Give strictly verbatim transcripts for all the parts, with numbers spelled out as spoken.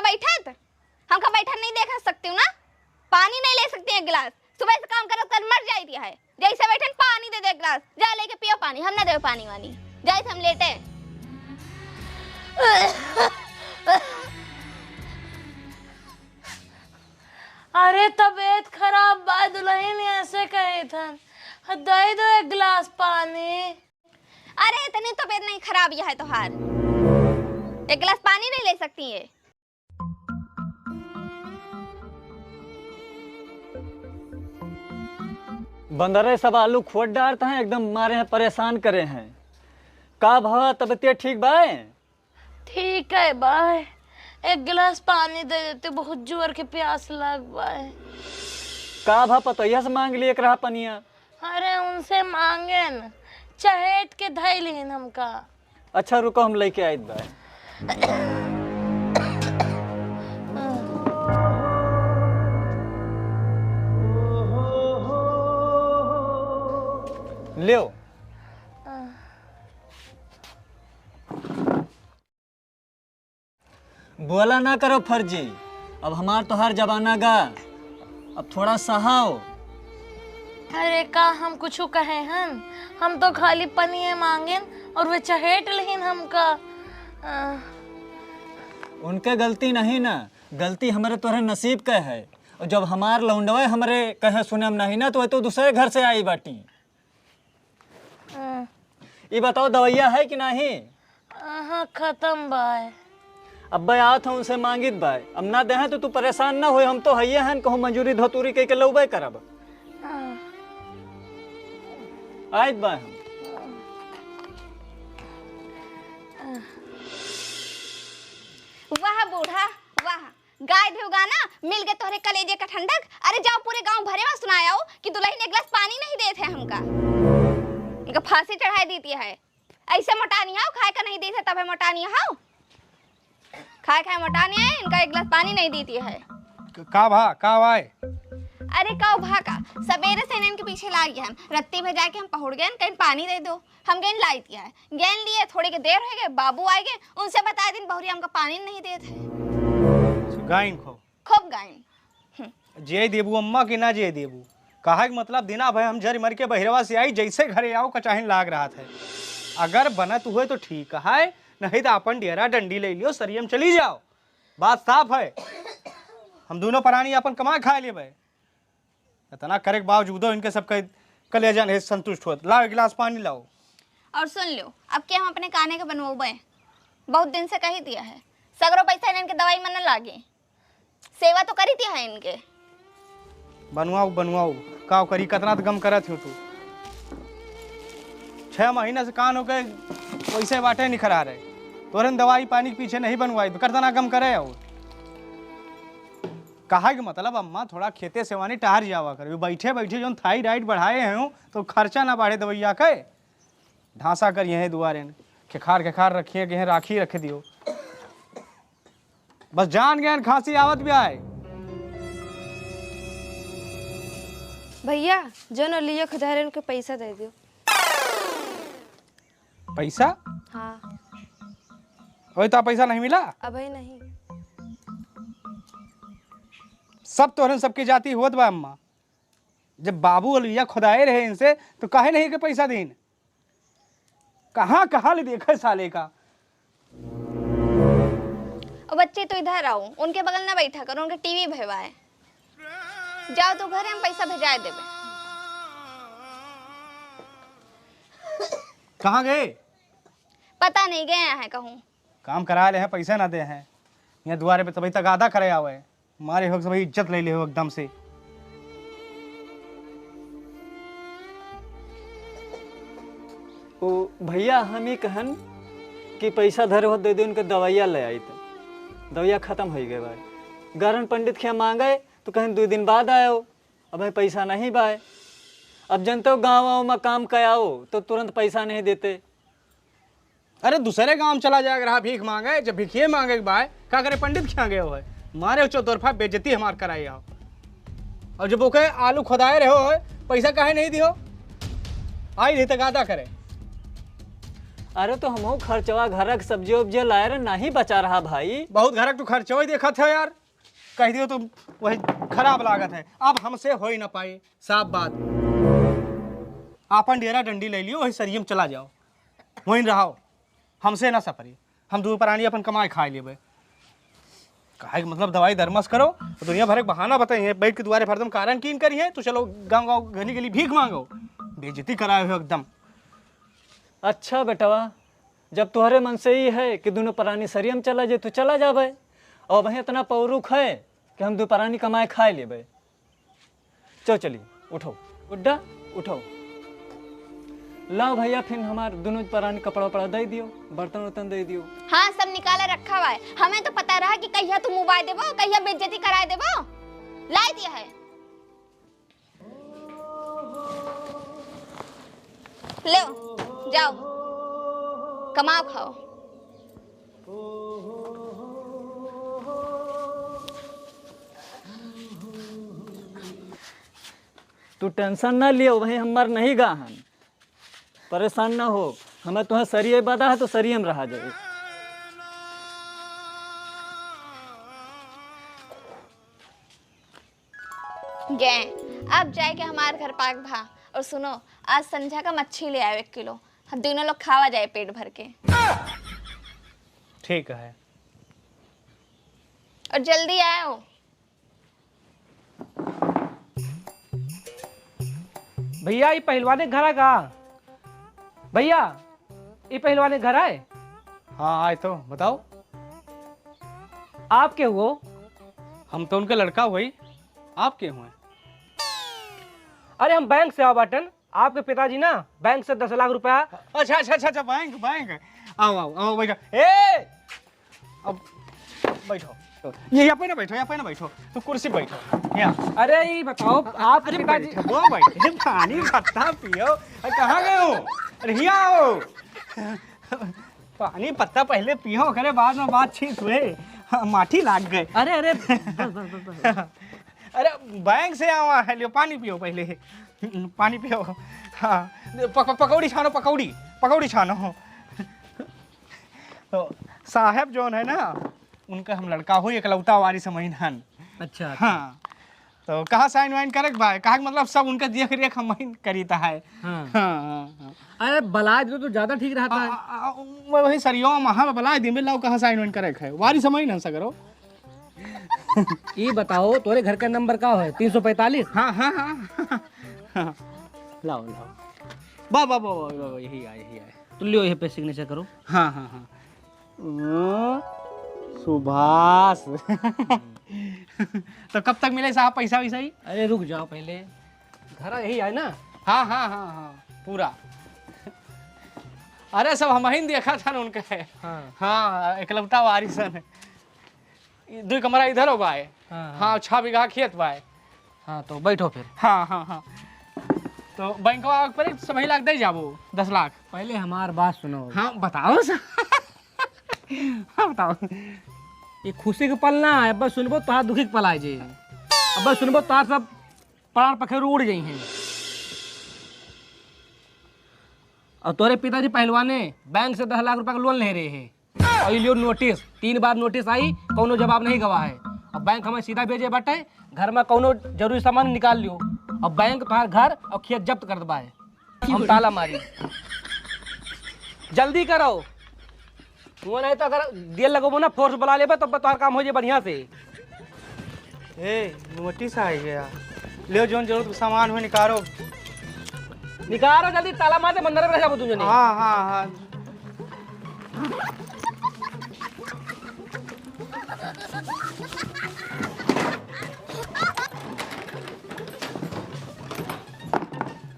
बैठत? हमका बैठत नहीं देख सकती हूँ ना? पानी नहीं ले सकती एक गिलास? सुबह से काम करत कर मर जाती है। जैसे बैठन पानी दे दे एक गिलास, जा लेके पियो पानी, हम ना देवे पानी वानी, जाए हम लेटे। अरे तबीयत खराब बा दुल्हन, ऐसे कहे थन, दे दो एक गिलास पानी। अरे इतनी तबीयत नहीं खराब यह है तोहार, एक गिलास पानी नहीं ले सकती है? बंदरे सब आलू खोद डारत हैं, एकदम मारे हैं, परेशान करे हैं। का भवा, तबीयत ठीक बाय? ठीक है बाय, एक गिलास पानी दे देते, बहुत जोर के प्यास लग बाय। का भा, पतोहिया से मांग लिए एक रहा पनिया? अरे उनसे मांगेन, चहेट के धैलिन हमका। अच्छा रुको, हम लेके आइत बा। लियो। बोला ना करो फर्जी, अब हमार तोहार जमाना गा, अब थोड़ा सहाओ। अरे का हम कुछ कहे हन? हम तो खाली पनिये मांगेन और वे चहेट लेहिन हमका। अ, उनके गलती नहीं ना, गलती हमरे तोहरे नसीब के है। और जब हमार लौंडवे हमरे कहे सुने में नहीं ना, तो वे तो दूसरे घर से आई बाटी। हाँ। ई बताओ, दवाइया है कि नाही? हाँ, खत्म बाय। अब्बे आवत है, उनसे मांगित बाय। अब ना देहे तो तू परेशान ना होए, हम तो हइये हन, कहूँ मंजूरी धतूरी कह के लौबे करब। हाँ। आइत बाय हम। वाह बूढ़ा, वाह। गाय देव गाना, मिल गए तोहरे कलेजे का ठंडक। अरे जाओ, पूरे गांव भरे में सुनाओ कि दुल्हन एक गिलास पानी नहीं देत है हमका। इनका फांसी चढ़ाई देती है। ऐसे मोटानी हाउ, खाए का नहीं देत है तबे मोटानी हाउ। खाए खाए मोटानी है, इनका एक गिलास पानी नहीं देती है। क-, का भा, का भाई? अरे का भा का, सवेरे से इनके पीछे लाग गए हम। रत्ती भे जाके हम पहुड़ गए, कहीं पानी दे दो। हम गेन लाई दिया है। गेन लिए, थोड़ी के देर हो गए, बाबू आए गए, उनसे बता दिन बहुरी हमका पानी नहीं देत है। गाइन खो। खूब गाइन। हम्म। जे देबू अम्मा के ना जे देबू। कहा के मतलब दिना भर हम जर मर के बहिरवा से आई, जैसे घरे आओ कचाहिन लाग रहा था। अगर बनत हुए तो ठीक है, नहीं तो अपन डेरा डंडी ले लियो, सरियम चली जाओ। बात साफ है। हम दोनों प्राणी अपन कमा खा लेबे। इतना करे के बावजूदो इनके सबके कलेजा नहीं संतुष्ट होत। लाओ, एक गिलास पानी लाओ। और सुन लो, अब के हम अपने काने के बनवाबे, बहुत दिन से कही दिया है, सगरो पैसा इनके दवाई में न लागे, सेवा तो करी दिया है इनके। बनवाओ, बनवाओ, का करी, कतना तो गम करत हो तू। छह महीना से कान हो गए, वैसे बाटे निखरा रहे। तोरन दवाई पानी के पीछे नहीं बनवाई, कतना गम करे हो। कहा के मतलब अम्मा थोड़ा खेते सेवानी टहर जावा करो, बैठे बैठे जौन थायराइड बढ़ाए हैं तो खर्चा ना बढ़े दवाइया के। ढांसा कर यहीं दुआरे न खेखार खेखार रखिए, कहीं राखी रख दियो। बस जान गए खांसी आवत भी आए। भैया, जौन लियो खजारे उनके पैसा दे दियो। पैसा? हाँ। वही तो पैसा नहीं मिला? अबे नहीं। सब तोहरन सबकी जाति होत बा अम्मा। जब बाबू अलुइया खुदाए रहे इनसे, तो काहे नहीं के पैसा दीन? कहाँ, कहाँ ले देखे साले का? ओ बच्चे, तो इधर आओ, उनके बगल ना बैठा करो, उनके टीवी भय बाय। जाओ तो घरे, हम पैसा भेजाए देबे। कहाँ गए? पता नहीं, गए हैं कहूँ। काम करा ले हैं, पैसा ना दे हैं। यहाँ दुआरे पे तभी तगादा करे आवे। मारे हो सब इज्जत ले ले हो एकदम से। ओ भैया, हम ही कहन कि पैसा धरे हो दे दे, उनके दवाइया ले आई तो दवाइया खत्म हो गए भाई। गारन पंडित खिया मांगे तो कहें दो दिन बाद आयो, अब पैसा नहीं बाय। अब जनते हो गाँव वाँव में काम कयाओ तो तुरंत पैसा नहीं देते। अरे दूसरे गांव चला जाएगा रहा भीख मांगे, जब भिखिए मांगे के बाय का करे पंडित खिया गए हो है, मारे हो चौतरफा बेइज्जती हमार कराए हो। और जब ओके आलू खुदाए रहे हो है, पैसा काहे नहीं दियो? आई रही तगादा करे। अरे तो हमहू खर्चवा, घरक सब्जी उब्जी लाए रहे, नाही बचा रहा भाई। बहुत घरक तू खर्चवा ही देखत है यार, कह दियो तो वही खराब लागत है। अब हमसे हो ही ना पाए, साफ बात। आपन डेरा डंडी ले लियो, वही सरियम चला जाओ, वहीं रहो, हमसे ना सपरी। हम दू परानी अपन कमाए खाए लेबे। काहे के मतलब दवाई दरमस करो, दुनिया भर के बहाना बताई है, बैठ के दुआरे पर हरदम कारण कीन करी है, तो चलो गाँव गाँव गली गली भीख मांगो, बेइज्जती कराए हो एकदम। अच्छा बेटवा, जब तोहरे मन से ई है कि दुनो परानी सरियम चला जे, तू चला जाबे, और वहीं इतना पौरुख है कि हम दू परानी कमाए खाए लेबे। चल चली, उठो। गुड्डा, उठो। लाओ भैया, फिर हमार दुनो परानी कपड़ा उपड़ा दे दियो, बर्तन उर्तन दे दियो। हाँ, सब निकाले रखा हुआ है। हमें तो पता रहा कि कहिया तू मुबाए देबो, कहिया बेइज्जती कराए देबो। लाई दिया है। ले, जाओ, कमाओ खाओ। तू tension ना लियो, वहीं हमार नहीं गाहन, परेशान ना हो। हमें तुहें सरिये बदा है तो सरिये में रहा जाए। गए, अब जाए के हमार घर पाक भा। और सुनो, आज संझा का मच्छी ले आयो एक किलो, हम दुनो लोग खावा जाए पेट भर के। ठीक है। और जल्दी आयो। भैया, ई पहलवाने घर है का? भैया, ई पहलवाने घर है? हाँ, आए तो, बताओ। आप के हुओ? हम तो उनके लड़का हुई, आप के हुए? अरे, हम बैंक से आवा बाटन। आपके पिताजी ना बैंक से दस लाख रुपया। अच्छा, अच्छा, अच्छा, अच्छा, बैंक, बैंक। आओ, आओ, आओ, बैठो। ए, अब बैठो। ये यहाँ पे ना बैठो, यहाँ पे ना बैठो। तू कुर्सी पे बैठो। यहाँ। अरे, ये बताओ, आप, आपके अरे, पिताजी बैठो, वो बैठो। पानी पत्ता पियो। अरे, कहाँ गए हो? अरे, यहाँ आओ। पानी पत्ता पहले पियो, ओकरे बाद में बातचीत हुए। हाँ, माटी लाग गए। अरे, अरे, बस, बस, बस, बस। अरे, बैंक से आवा है, लियो, पानी पियो पहले। पानी पियो। हाँ, पक-, पक-, पकौड़ी छानो, पकौड़ी, पकौड़ी छानो। तो साहब जौन है ना, उनका हम लड़का हो, इकलौता वारिस हमहिन हन। अच्छा, अच्छा। हाँ, तो कहाँ sign वाइन करे के बा? कहा के मतलब सब उनका देख रेख हमहिन करीता है। हाँ। हाँ, हाँ, हाँ। अरे, बलाय दो तो ज्यादा ठीक रहता है। आ, आ, आ, वही सरियो महा बलाय दिन में लाओ, कहाँ sign वाइन करे के है? वारिस हमहिन हन सगरो। ई बताओ, तोरे घर का नंबर का है? तीन सौ पैंतालीस? हाँ, हाँ, हाँ, हाँ। लाओ, लाओ। बा, बा, बा, बा, बा, बा, यही आए, यही आए। तू लियो, यही पे signature करो। हाँ, हाँ, हाँ। ओ, सुभाष। तो कब तक मिले साहब पैसा वैसा ही? अरे रुक जाओ पहले, घर यही है ना? हाँ, हाँ, हाँ, हाँ, पूरा। अरे सब हमहिन देखा था ना उनके। हाँ। हाँ, इकलौता वारिस है। ई दुई कमरा इधर हो बाय। हाँ, हाँ। हाँ, छह बीघा खेत बाय। हाँ, तो बैठो फिर। हाँ, हाँ, हाँ। तो बैंकवा आवे के पड़ी, सबही लाख दे जाबो, दस लाख। पहले हमार बात सुनो। हाँ, बताओ सर। हाँ, बताओ। ये खुशी के पल ना है, अब सुनबो तोहार दुखी के पल आए जे। अब सुनबो तोहार सब प्राण पखेरु उड़ जाई हैं। और तोरे पिताजी पहलवाने बैंक से दस लाख रुपया का लोन ले रहे हैं। और ये लियो नोटिस, तीन बार नोटिस आई, कौनो जवाब नहीं गवा है। अब बैंक हमें सीधा भेजे बाटे, घर में कौनो जरूरी सामान निकाल लियो। अब बैंक तोहार घर और खेत जब्त कर देबा है। हम ताला मारी। जल्दी करो। वो नहीं तो अगर देर लगबो ना, force बुला लेबे, तब तोहार काम हो जाए बढ़िया से। ए, नोटिस आ गया। ले, जौन जरूरत के सामान हो, निकालो। निकालो जल्दी, ताला मार दे, मंदिर में रह जाबो तू जने। हाँ, हाँ, हाँ।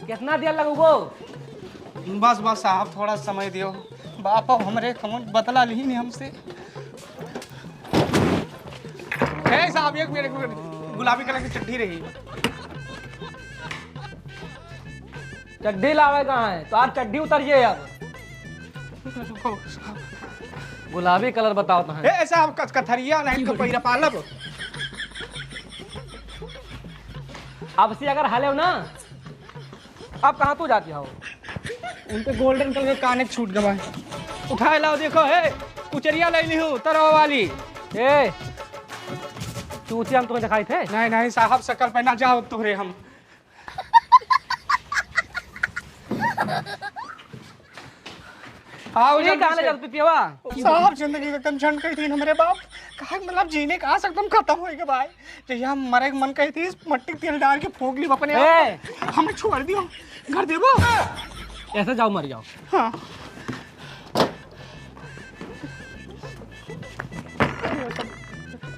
कितना देर लगबो? बस, बस साहब, थोड़ा समय दियो। बाप, अब हमरे कौन बदला ली नहीं हमसे। ए साहब, एक मिनट, एक मिनट। गुलाबी कलर की चड्ढी रही। चड्ढी लावे कहाँ है? तो आप चड्ढी उतारिए अब। गुलाबी कलर बताओ तो है। ए साहब, कथ-, कथरिया नहीं तो पैरा पालब। अब से अगर हाले हो ना, अब कहाँ तू जाती हो? उनके golden colour के काने छूट गवा है। उठाए लाओ, देखो, हे, कुचरिया ले ली हूँ, तरवा वाली। ए, चूतिया हम तुम्हें दिखाई थे? नहीं, नहीं साहब, शकल पे ना जाओ तोहरे हम। आओ ये जल्दी कहाँ ले से। चल पिपियावा? साहब, जिंदगी का एकदम झंड कही थी ना मेरे बाप। कहा मतलब जीने का आस एकदम खत्म होइगा भाई। जहिया हम मरे के मन कही थी, मट्टी के तेल डाल के फूंक ली अपने आप। ए! हमें छोड़ दियो, घर देबो। ऐसे जाओ, मर जाओ। हाँ।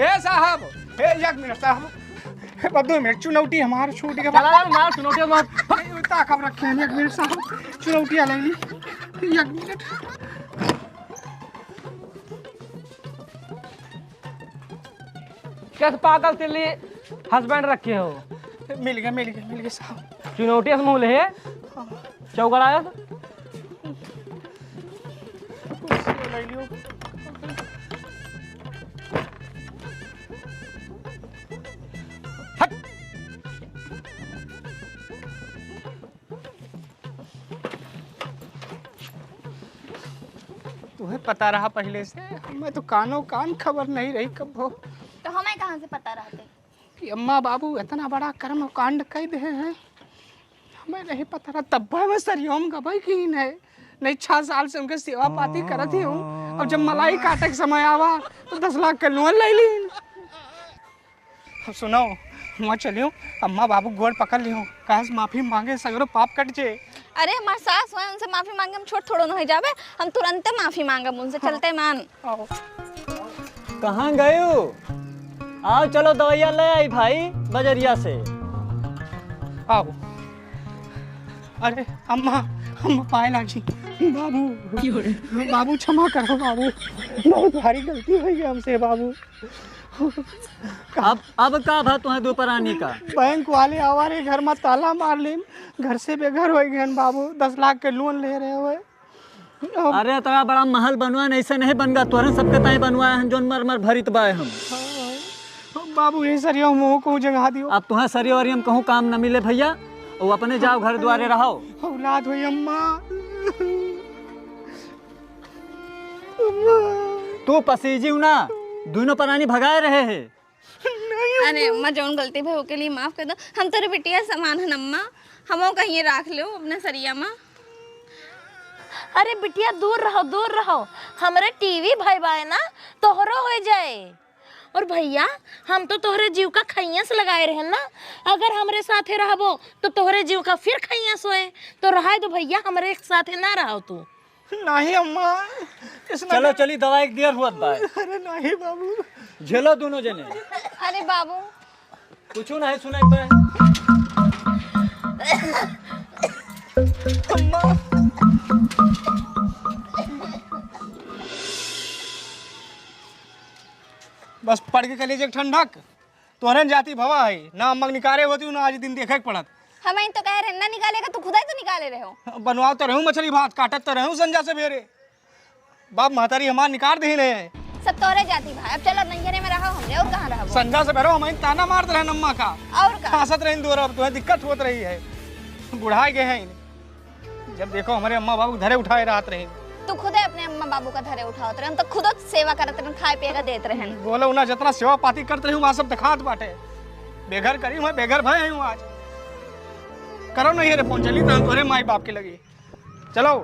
ए साहब, ए एक मिनट साहब, ए बस दो मिनट, चुनौटी हमार छूट गया। चला यार, मार चुनौटी मार। ए, ताकब रखे हैं, एक मिनट साहब, चुनौटी आ लेली, एक मिनट। कैसे पागल तिल्ली husband रखे हो? मिल गए, मिल गए, मिल गए साहब। चुनौटी से मुँह ले है? हाँ। चौकड़ा है? कुछ ले लियो। हट। तुहे पता रहा पहिले से? हमें तो कानो कान खबर नहीं रही कब्बो। तो हमें कहाँ से पता रहते? कि अम्मा बाबू इतना बड़ा कर्म कांड कइ देहे हैं, हमें नहीं पता रहा। तब मैं सरियम गबई की नहीं, नहीं, छह साल से उनके सेवा पाती करत ही हूँ। अब जब मलाई काटे के समय आवा, तो दस लाख के loan ले ली। अब सुनो, हुआँ चलियो, अम्मा बाबू गोड़ पकड़ लियो, कहाँ से माफी मांगे, सगरो पाप कट जे। अरे, हमार सास हुआ, उनसे माफी मांगे हम छोट थोड़ो न हो जावे, हम तुरंते माफी मांगब उनसे, हाँ। चलते मान। आओ। कहाँ गयो? आओ, चलो दवाइयाँ ले आई भाई, बजरिया से। आओ। अरे, अम्मा, अम्मा पाए लागी। बाबू, बाबू क्षमा करो बाबू, बहुत भारी गलती होइ गई हमसे बाबू। अब, अब का भा तुहें दो परानी का? बैंक वाले आवा रे, घर में ताला मार लेन, घर से बेघर होइ गए बाबू, दस लाख के loan ले रहे हुए। अब अरे, इतना बड़ा महल बनवा नहीं से नहीं बनगा, तोहरे सबके ताई बनवाए हैं, जोन मर मर भरित बाए हम। बाबू, ये सरिया मुँह को जगह दियो। अब तुहें सरिया वरिया में कहूँ काम न मिले भैया, वो अपने जाओ घर द्वारे रहो। औलाद हुई अम्मा। अम्मा। तू पसीजी ना, दोनों परानी भगाए रहे हैं। नहीं अरे अम्मा। अम्मा, जौन गलती भई ओके लिए माफ कर दो। हम तोरे बिटिया समान हन अम्मा, हमो कहिए राख लो अपने सरिया मा। अरे बिटिया दूर रहो, दूर रहो, हमरे टीवी भई बाए ना, तोहरो होइ जाए। और भैया, हम तो तोहरे जीव का खैयस लगाए रहन ना, अगर हमरे साथे रहबो तो तोहरे जीव का फिर खैयस होए, तो रहाए दो भैया, हमरे साथे ना रहो तू। नहीं अम्मा, इसमें चलो, चली, दवाई के देर हुअत बा। अरे नहीं बाबू। झेलो दोनों जने। अरे बाबू। कुछ नहीं सुनाई पाए। अम्मा। बस पड़ के कलेजे के ठंडक। तोहरे न जाति भवा है, ना अम्मा के निकारे होती, ना आज दिन देखे के पड़त। हम ही तो कहे रहे ना निकाले का, तू खुदा ही तो निकाले रहे हो। बनवाओ तो रहूं मछली भात, काटत तो रहूं संझा सबेरे। बाप महतारी हमार निकार दही रहे। सब तोहरे जाति भाई, अब चलो नैहरे में रहो हमरे, और कहाँ रहो? संझा सबेरे हम ही ताना मारत रहे अम्मा का। और का? हंसत रही दूर, अब तुम्हें दिक्कत होत रही है, बुढ़ा गए हैं। जब देखो हमरे अम्मा बाबू के धरे उठाए रहत रही। तू खुदे अपने अम्मा बाबू का धरे उठावत रहे, हम तो खुदो सेवा करत रहे, खाए पिए का देत रहे। बोलो ना, जितना सेवा पाती करत रही, वहाँ सब दिखात बाटे। बेघर करी, मैं बेघर भय हूँ आज। करो नहीं रे फोन, चली तो हम तोहरे माई बाप के लगी। चलो।